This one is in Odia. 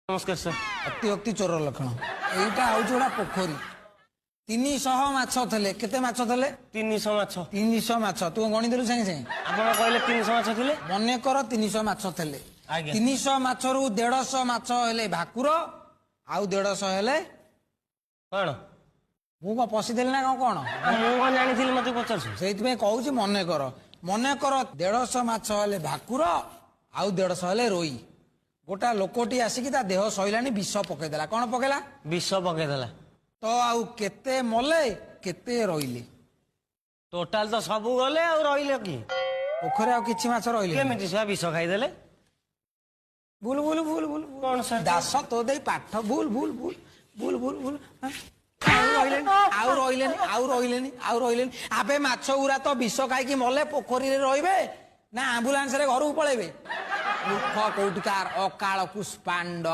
ନମସ୍କାର ସାର୍। ଅତିଭକ୍ତି ଚୋର ଲକ୍ଷଣ। ଏଇଟା ହଉଛି ଗୋଟେ ପୋଖରୀ, 300 ମାଛ ଥିଲେ। କେତେ ମାଛ ଥିଲେ? 300 ମାଛ। 300 ମାଛ। ତୁ ଗଣିଦେଲୁ ସାଙ୍ଗେ ସାଙ୍ଗେ। ଆପଣ କହିଲେ 300 ମାଛ ଥିଲେ। ମନେକର 300 ମାଛ ଥିଲେ। ଆଜ୍ଞା। 300 ମାଛରୁ 150 ମାଛ ହେଲେ ଭାକୁର, ଆଉ 150 ହେଲେ କଣ? ମୁଁ କଣ ପଶିଥିଲି ନା କଣ କଣ? ଆଉ ମୁଁ କଣ ଜାଣିଥିଲି, ମତେ ପଚାରୁଛୁ? ସେଇଥିପାଇଁ କହୁଛି, ମନେକର, ମନେକର 150 ମାଛ ହେଲେ ଭାକୁର ଆଉ 150 ହେଲେ ରୋଇ। ଗୋଟା ଲୋକଟି ଆସିକି ତା ଦେହ ସଇଲାଣି, ବିଷ ପକେଇଦେଲା। କଣ ପକେଇଲା? ବିଷ ପକେଇଦେଲା। ତ ଆଉ କେତେ ମଲେ, କେତେ ରହିଲେ? ଟୋଟାଲ ତ ସବୁ ଗଲେ, ଆଉ ରହିଲେ କି? ପୋଖରୀ ଆଉ କିଛି ମାଛ ରହିଲେ? କେମିତି ସେ ବିଷ ଖାଇଦେଲେ? ଭୁଲ, ଭୁଲ, ଭୁଲ, ଭୁଲ। କଣ ସାର୍? ଦାସ, ତୋ ଦେଇ ପାଠ ଭୁଲ, ଭୁଲ, ଭୁଲ, ଭୁଲ, ଭୁଲ, ଭୁଲ। ହାଁ? ଆଉ ରହିଲେନି, ଆଉ ରହିଲେନି, ଆଉ ରହିଲେନି, ଆଉ ରହିଲେନି। ଆବେ, ମାଛ ଗୁରା ତ ବିଷ ଖାଇକି ମଲେ, ପୋଖରୀରେ ରହିବେ ନା ଆମ୍ବୁଲାନ୍ସରେ ଘରକୁ ପଳେଇବେ? ମୂର୍ଖ କୋଉଠିକାର। ଅକାଳ ପୁଷ୍ପାଣ୍ଡ।